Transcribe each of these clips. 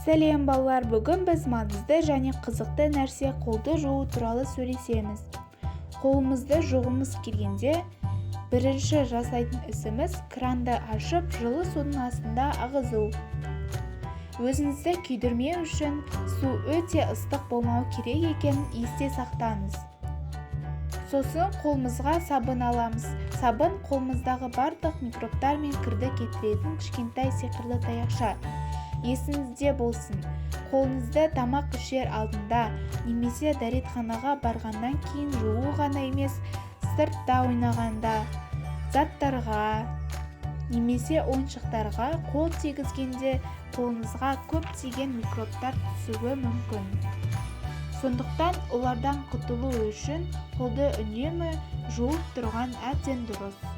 Сәлем, балалар! Бүгін біз маңызды және қызықты нәрсе, қолды жуу туралы сөйлесеміз. Қолымызды жуғымыз келгенде, бірінші жасайтын ісіміз – кранды ашып, жылы судың астында ағызу. Өзіңізді күйдірмеу үшін су өте ыстық болмау керек екенін есте сақтаңыз. Сосын қолымызға сабын аламыз. Сабын – қолымыздағы барлық микробтар мен кірді кетіретін кішкентай сиқырлы таяқша. Есіңізде болсын, қолыңызды тамақ ішер алдында немесе дәретханаға барғаннан кейін жуу ғана емес, сыртта ойнағанда, заттарға немесе ойыншықтарға қол тигізгенде қолыңызға көптеген микробтар түсуі мүмкін. Сондықтан олардан құтылу үшін қолды үнемі жуып тұрған әбден дұрыс.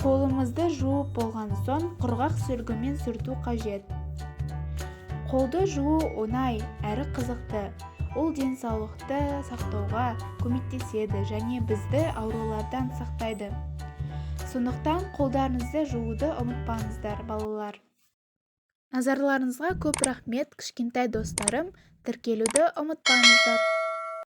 Қолымызды жуып болған соң, құрғақ сүлгімен сүрту қажет. Қолды жуу оңай әрі қызықты. Ол денсаулықты сақтауға көмектеседі және бізді аурулардан сақтайды. Сондықтан қолдарыңызды жууды ұмытпаңыздар, балалар. Назарларыңызға көп рахмет, кішкентай достарым! Тіркелуді ұмытпаңыздар.